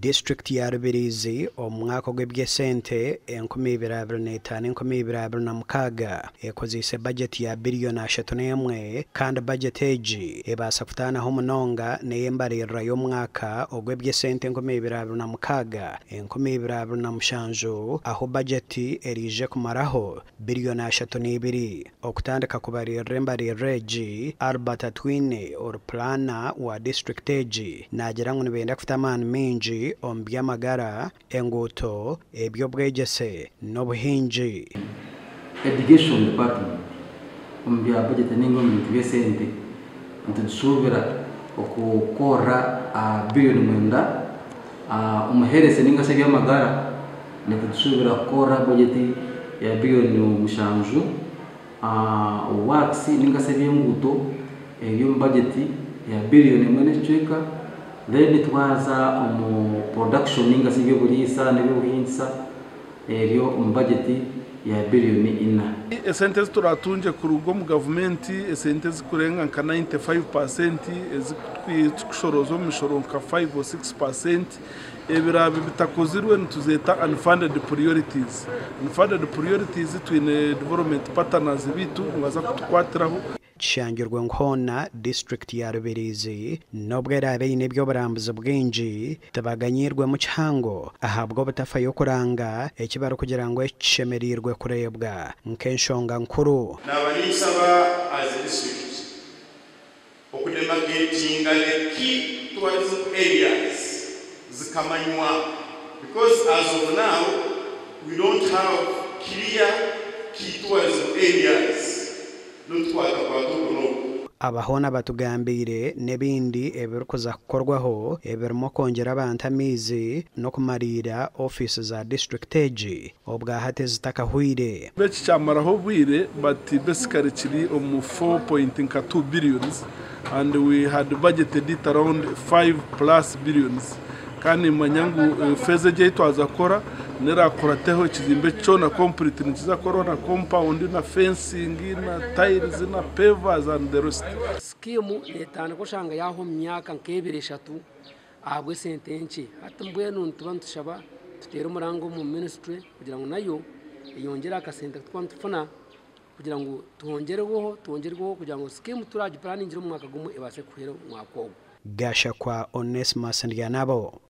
Disiturikiti ya Rubirizi omu mwaka ogw'eby'esente 2025, 2026 ekozeise bajeti ya biriyoni 31 kandi bajeti egi ebaasa kutaanaho munonga n'ey'embaririra y'omwaka ogw'eby'esente 2026, 2027 ahu bajeti eraije kumaraho biriyoni 32. Okutandika kubaririra embaririra egi, Albert Atwine ori pulaana wa disiturikiti egi naagira ngu nibenda kuta amaani maingi omu by'amagara, enguuto, eby'obwegyese n'obuhingi. Education department omu bya budget ninga omu bintu by'esente nitugishuubira okukorra aha biriyoni 9. Omu health ninga shi eby'amagara nitugishuubira kukorra budget ya biriyoni 7. Works ninga shi eby'enguuto eri omu budget ya biriyoni 1 n'ekicweka. Then twaza omu production ninga shi eby'oburiisa n'eby'obuhingisa, eryo omu budget ya biriyoni 4. Esente ezi turatungye kuruga omu gavumenti, esente ezikurenga nka 95% ezikushorooza omu mishoro nka 5 or 6%, ebiraabe bitakozirwe nituzeeta unfunded priorities. Unfunded priorities, twine development partners bitu nibaza kutukwatiraho. Kishangirwe ngu hoona disiturikiti ya Rubirizi n'obwo eraabe eine eby'oburambuzi bwingi, tibaganyirwemu kihango ahabw'obutafayo kuranga eki barikugira ngu eki kishemereirwe kureebwa nk'enshonga nkuru. Naba ninsaba as a district okudemarcatinga the key tourism areas zikamanywa, because as of now we don't have clear key tourism areas, n'otukwatakwata oku n'oku. Abahoona batugambiire n'ebindi ebirikuza kukorwaho ebirimu okwongyera abantu amaizi n'okumariira ofiisi za disiturikiti egi obwahati zitakahwire. Eki kyamaraho obwire, but basically kiri omu 4.2 billions and we had budgeted it around 5 plus billions. Kandi nimanya ngu phase egi ei twaza kukora nerakurateho ekizimbe kyona complete, nikiza kukorwa na compound na fencing na tiles na pavers and the rest. Scheme netandika oshanga yaho omu myaka nk'ebiri, 3 ahabw'esente nkye. Hati mbwenu nituba nitushaba tuteere omurango omu ministry kugira ngu nayo eyongyere akasente kutukuba nitufuna kugira ngu twongerweho kugira ngu scheme turagiplaningire omu mwaka gumwe ebaase kuhera omu mwaka ogwo. Gashakwa Onesimus Ndyanabo.